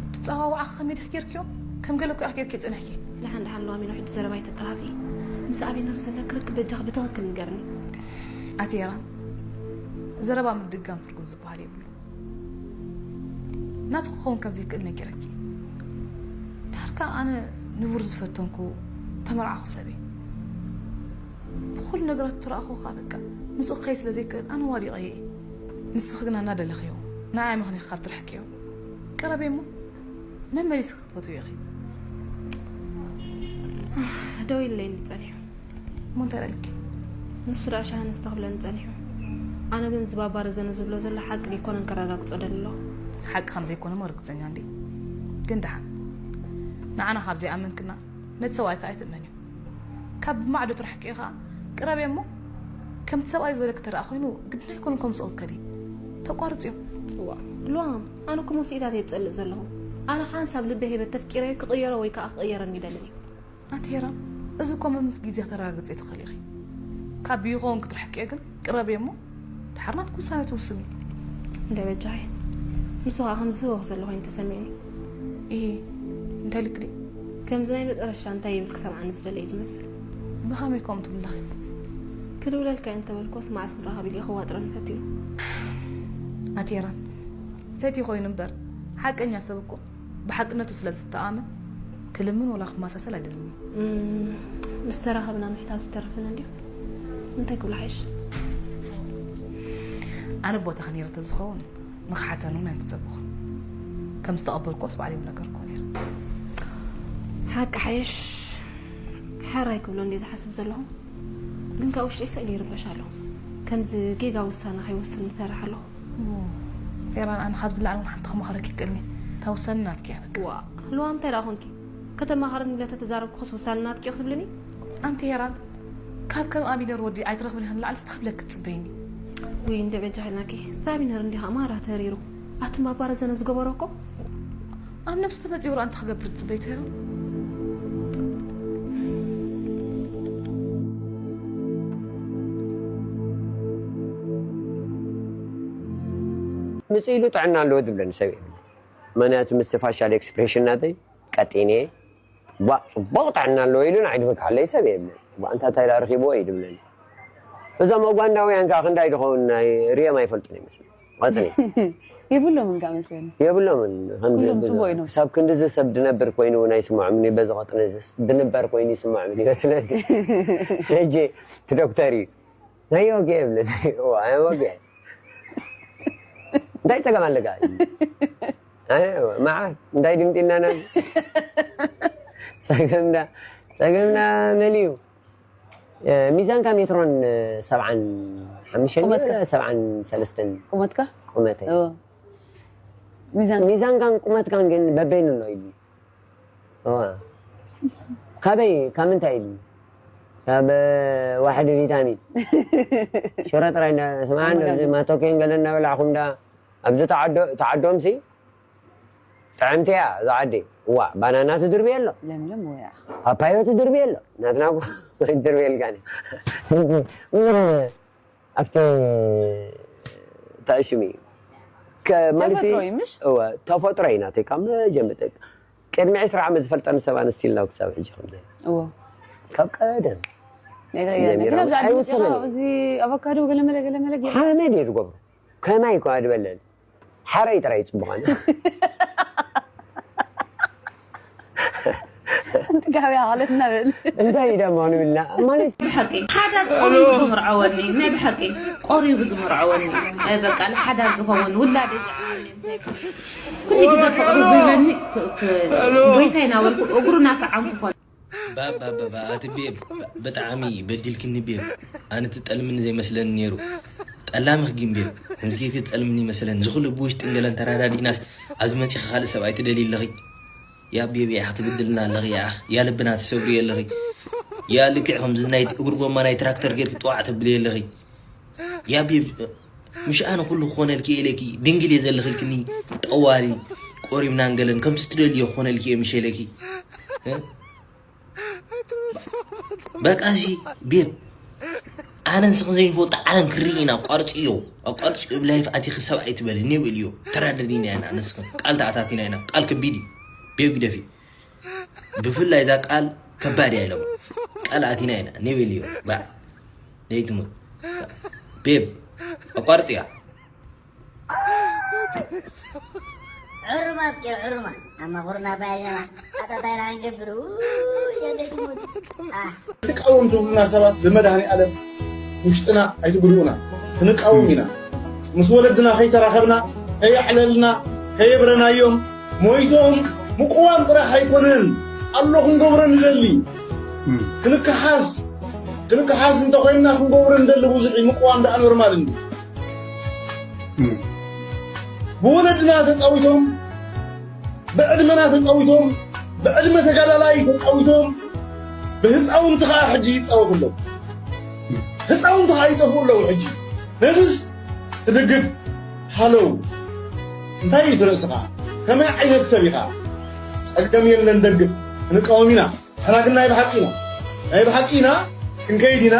እቲ ጸዋውዓኺ ከመይ ዲኺ ጌርክዮ? ከም ገለ እኮ ኢኺ ጌርክዮ ጸኒሕኪ። ደሓን ደሓን ሎሚኖ ሕጂ ዘረባ ኣይትተባብዒ። ምስ ኣቢነር ዘለኪ ርክብ በጃኺ ብትኽክል ንገርኒ። ኣቲ ሄራን፣ ዘረባ ምድጋም ትርጉም ዝበሃል የብሉን። ናቱ ክኸውን ከም ዘይክእል ነጊረኪ። ድሓር ከኣ ኣነ ንቡር ዝፈተንኩ ተመርዓኹ ሰብ እየ። ብኹሉ ነገራት እተረኣኹ ከኣ በቃ ምስኡ ክኸይድ ስለ ዘይክእል ኣነ ዋዲቐዮ እየ። ንስኺ ግና እናደለኽዮ ንዓይ ምኽንያት ካብ ትርሕቅዮ። ቅረቢ እሞ መመሊስ ክትፈትዊ ኢኺ። ደው ኢለይኒ ጸኒሑ። እሞ እንታይ ደልኪ? ንሱ ደኣ ሻሃንስ ተኽብለኒ ጸኒሑ። ኣነ ግን ዝባባረ ዘነ ዝብሎ ዘሎ ሓቂ ዘይኮነን ከረጋግጾ ደሊ ኣለኹ። ሓቂ ከም ዘይኮነ ሞ ርግጸኛ እንዲ። ግን ደሓን ንዓና ካብ ዘይኣመንክና ነቲ ሰብኣይ ከኣ ኣይትእመንዮ። ካብ ብማዕዶ ትርሕቂ ኢኻ ቅረቢ እሞ ከምቲ ሰብኣይ ዝበለክ ተደኣ ኮይኑ ግድን ኣይኮኑን ከም ስቕት ከዲ ተቋርጽዮ። ዋ ሉዋም ኣነ እኮ መውስኢታት እየ ዝጸልእ ዘለኹ። ኣነ ሓንሳብ ልበ ሄበት ተፍቂረዮ ክቕየሮ ወይ ከዓ ክቕየረኒ ይደልን እዩ። ኣንቲ ሄራን እዚ እኮ መምስ ግዜ ክተረጋግጽ ትኽእል ኢኺ። ካብ ብይኸውን ክትርሕቅዮ ግን ቅረብዮ እሞ ድሓር ናትኪ ውሳነ ትውስኒ። እንደ በጃኺ ንሱ ከዓ ከም ዝህወኽ ዘሎ ኮይኑ ተሰሚዕኒ። ኢ እንታይ ልክዲ ከምዚ ናይ መጠረሽታ እንታይ ይብል ክሰምዓኒ ዝደለ እዩ ዝመስል። ብኸመይ ከምኡ ትብላኺ? ክድውለልካ እየ እንተበልኮስ መዓስ ንራኸብ ኢሉ እዩ ክዋጥረኒ ፈቲኑ። ኣቲ ሄራን ፈትዩ ኮይኑ እምበር ሓቀኛ ሰብ እኮ ብሓቅነቱ ስለ ዝተኣመን ክልምን ወላ ክመሳሰል ኣይደልን እዩ። ምስ ተራኸብና ምሕታቱ ይተርፍን እንድዩ። እንታይ ክብሎ ሓይሽ? ኣነ ቦታኺ ነይረ ተዝኸውን ንኽሓተኒ እውን ኣይምተጸበኹን። ከም ዝተቐበልክዎስ ባዕለይ ምነገርክዎ ነይረ። ሓቂ ሓይሽ ሓራይ ክብሎ እንድየ ዝሓስብ ዘለኹ። ግን ካብ ውሽጠይ ስእሊ ይርበሽ ኣለኹ። ከምዚ ጌጋ ውሳነ ከይወስን ይፈርሕ ኣለኹ። ሄራን ኣነ ካብዚ ላዕሊ ሓንቲ ከማኸረኪ ቅድሚ እታ ውሳነ ናትኪ እያ በቃ። ዋ ልዋም እንታይ ደኣ ኮንኪ? ከተማኸርኒ ኢለ ተተዛረብኩኸስ ውሳነ ናትኪ ክትብልኒ? ኣንቲ ሄራን ካብ ከም ኣቢነር ወዲ ኣይትረኽብን ኢኻ ንላዕሊ ስቲ ክብለኪ ትጽበይኒ። ውይ እንደ በጃ ናኪ ስቲ ኣቢነር እንዲኻ ማራ ተሪሩ ኣቲ ማባረ ዘነ ዝገበሮ እኮ ኣብ ነብሲ ተመጺኡ ራእንቲ ክገብር ትጽበይ ትሄራን። ምጽእ ኢሉ ጥዕና ኣለዎ ዝብለኒ ሰብ የብለይ። ምኽንያቱ ምስቲ ፋሻል ኤክስፕሬሽን ናተይ ቀጢነ እየ። ቧእ ጽቡቕ ጥዕና ኣለዎ ኢሉ ንዓይ ድምክሓለይ ሰብ የብለይ። ቧእ እንታ እንታይ ደኣ ረኺብዎ እዩ ድብለኒ። እዞም ኡጋንዳውያን ከኣ ክንዳይ ድኸውን ናይ ርእዮም ኣይፈልጡን ይመስል። ቀጥኒ የብሎምን ከኣ መስለኒ። የብሎምን። ክንዲ- ኩሎም ጽቡቕ እዮም። ክሳብ ክንድዚ ሰብ ድነብር ኮይኑ እውን ኣይስምዖምን እዩ። በዚ ቀጥኒ ዝስ- ድንበር ኮይኑ ይስምዖምን ይመስለኒ። ሕጂ እቲ ዶክተር እዩ ናይ ወግአ ይብለኒ። እዋ፣ ናይ ወግአ እንታይ ጸገም ኣለካ? ኣይ፣ መዓት እንታይ ድምጢና ናብ ጸገምና ጸገምና መን እዩ? ሚዛንካ ሜትሮን ሰብዓን ሓሙሽተን ቁመትካ? ሰብዓን ሰለስተን ቁመትካ? ቁመተይ። እዎ። ሚዛን ሚዛንካን ቁመትካን ግን በበይኑ ኣሎ ኢሉ። እዋ። ካበይ ካብ ምንታይ ኢሉ? ካብ ዋሕዲ ቪታሚን። ሽረ ጥራይ እንዳ ስምዓ እንዶ እዚ ማቶኬን ገለ እናበላዕኹም እንዳ ኣብዚ ተዓዶ ተዓዶምሲ ጥዕምቲ እያ እዛ ዓዲ። እዋ ባናና ትድርቢ ኣሎ። ለምለም ወያ። ፓፓዮ ትድርቢ ኣሎ። ናትና እኮ ኣይትድርቢ የልካን። ኣብቲ ታሽሚ ከማልሲ ተፈጥሮ እዩ፣ ምሽ? እወ፣ ተፈጥሮ እዩ ናተይ ካብ መጀመርታ። ቅድሚ ዕስራ ዓመት ዝፈልጠኒ ሰብ ኣንስቲ ኢልና ክሳብ ሕጂ ከም ዘይ እዎ። ካብ ቀደም ጀሚሮም ግን ኣብዚ ዓዲ ኣይውስኽን መፂኻ እዩ። እዚ ኣቮካዶ ገለመለ ገለመለ ጌርካ ሓመድ እየ ዝገብሮ። ከማይ እኳ ድበለል ሓረይ ጥራይ ይፅቡቐኒ። ጥጋብያ ማለት እናበል እንታይ ደሞ ንብልና ማለት ብሓቂ ሓዳር ቆሪቡ ዝምርዓወኒ ናይ ብሓቂ ቆሪቡ ዝምርዓወኒ በቃ ንሓዳር ዝኸውን ውላደይ ዝዓብየኒ ኩሉ ግዜ ፍቕሪ ዝህበኒ ጎይታ ይናበልኩ እግሩ እናሰዓምኩ ኮነ ባባባባ ኣቲ ቤብ ብጣዕሚ በዲልክኒ ቤብ ኣነ ትጠልምኒ ዘይመስለኒ ነይሩ ጠላምኽ ግን ቤብ ከምዚ ጌርኪ ትጠልምኒ ይመስለኒ ዝኹሉ ብውሽጥን ገለን ተራዳዲእናስ ኣብዚ መፂኺ ካልእ ሰብኣይ ትደልዪ ኣለኺ ያ ቤብ ያኽ ትብድልና ኣለኺ ያኽ ያ ልብና ትሰብርዮ ኣለኺ ያ ልክዕ ከምዚ ናይ እግሪ ጎማ ናይ ትራክተር ጌርኪ ጥዋዕ ተብልዮ ኣለኺ ያ ቤብ ምሽ ኣነ ኩሉ ክኾነልኪ እየ ኢለኪ ድንግል እየ ዘለኺ ኢልክኒ ጠዋሊ ቆሪምናን ገለን ከምቲ ትደልዮ ክኾነልኪ እየ ምሽ ኢለኪ በቃ እዚ ቤብ ኣነ ንስኽን ዘይንፈልጦ ዓለም ክርኢ ኢና ኣቋርፅዮ ኣቋርፅዮ ብላይፍ ኣቲኺ ሰብኣይ ትበልኒ በልዮ ተራደዲና ኢና ኣነ ንስኽን ቃል ተኣታቲና ኢና ቃል ከቢድ እዩ ቤብ ግደፊ ብፍላይ እዛ ቃል ከባድ እያ ኢሎም ቃል ኣቲና ኢና ኔበልዮ ባዕ ዘይትሙት ቤብ ኣቋርፅያ ዕሩማት ጌር ዕሩማት ኣማኹርና ባይና ኣጣጣይና ክንገብር የደግሙት ትቃወም ትብሉና ሰባት ብመድሃኒ ኣለም ውሽጥና ኣይትጉድኡና ክንቃወም ኢና ምስ ወለድና ከይተራኸብና ከየዕለልና ከየብረናዮም ሞይቶም ምቁዋም ጥራሕ ኣይኮነን ኣሎ ክንገብሮ ንደሊ። ክንከሓስ ክንከሓስ እንተኮይንና ክንገብሮ ንደሊ ብዙሕ እዩ። ምቁዋም ደኣ ኖርማል እንዲ። ብወለድና ተፃዊቶም፣ ብዕድመና ተፃዊቶም፣ ብዕድመ ተጋዳላይ ተፃዊቶም፣ ብህፃውንቲ ከዓ ሕጂ ይፃወቱ ኣለዉ። ህፃውንቲ ከዓ ይጠፍኡ ኣለዉ። ሕጂ ነዚስ ትድግፍ ሃለው። እንታይ እዩ እቲ ርእስኻ? ከመይ ዓይነት ሰብ ኢኻ? ፀገም የለን፣ ደግፍ። ክንቃወም ኢና። ንሕና ግን ናይ ብሓቂ ኢና። ናይ ብሓቂ ኢና። ክንከይድ ኢና።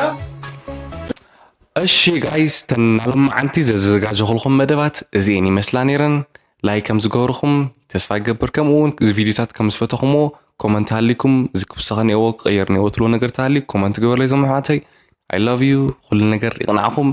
እሺ ጋይስ፣ ተን ናሎም መዓንቲ ዘዘጋጀኹልኩም መደባት እዚኤን ይመስላ ነይረን። ላይክ ከም ዝገበርኹም ተስፋ ይገብር። ከምኡ እውን እዚ ቪዲዮታት ከም ዝፈተኹምዎ ኮመንት ሃሊኩም፣ እዚ ክውሰኸ ነዎ ክቕየር ነዎ ትልዎ ነገር ተሃሊ ኮመንት ግበርለይ። ዞም ኣሕዋተይ፣ I love you። ኩሉ ነገር ይቕናዕኹም።